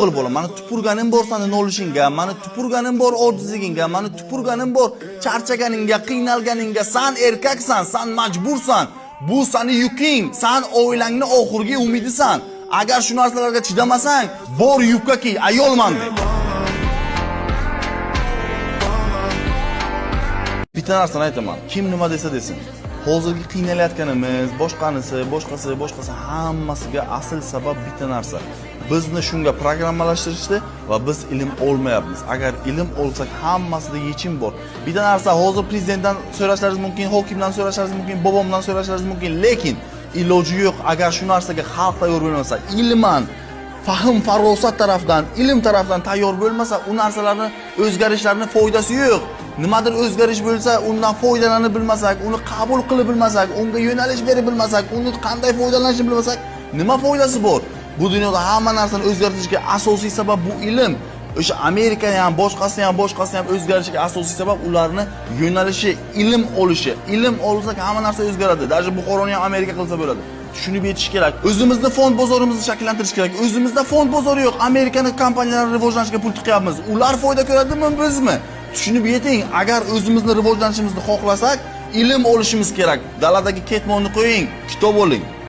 O'g'il bola, mani tupurganim bor sani nolishingga, mani tupurganim bor ojizligingga, mani tupurganim bor charchaganingga, qiynalganingga. San erkaksan, san majbursan. Bu sani yuking, san oilangni oxirgi umidisan. Agar shu narsalarga chidamasang, bor yubka kiy, ayolman deb. Bitta narsani aytaman, kim nima desa desin. Hozirgi qiynalayotganimiz, boshqanisi, boshqasi, boshqasi hammasiga asl sabab bitta narsa. Bizni shunga programmalashtirishdi va biz ilm olmayapmiz. Agar ilm olsak, hammasida yechim bor. Bitta narsa, hozir prezidentdan so'rashlaringiz mumkin, hokimdan so'rashlaringiz mumkin, bobomdan so'rashlaringiz mumkin, lekin iloji yo'q agar shu narsaga xalq tayyor bo'lmasa, ilman fahm farosat tarafdan, ilm tarafdan tayyor bo'lmasa, u narsalarni o'zgarishlarni foydasi yo'q. Nimadir o'zgarish bo'lsa, undan foydalanib bilmasak, uni qabul qilib bilmasak, unga yo'nalish berib bilmasak, uni qanday foydalanishni bilmasak, nima foydasi bor? Bu dunyoda hamma narsani o'zgartirishga asosiy sabab bu ilm. O'sha Amerikani ham, boshqasini ham, boshqasini ham o'zgarishiga asosiy sabab ularni yo'nalishi, ilm olishi. Ilm olsak, hamma narsa o'zgaradi. Даже Buxoroni ham Amerika qilsa bo'ladi. Tushunib yetish kerak. O'zimizni fond bozorimizni shakllantirish kerak. O'zimizda fond bozori yo'q. Amerikani kompaniyalari rivojlanishiga pul tiqyapmiz. Ular foyda ko'radimi, bizmi? Tushunib yeting, agar o'zimizni rivojlanishimizni xohlasak, ilm olishimiz kerak. Daladagi ketmonni qo'ying, kitob oling.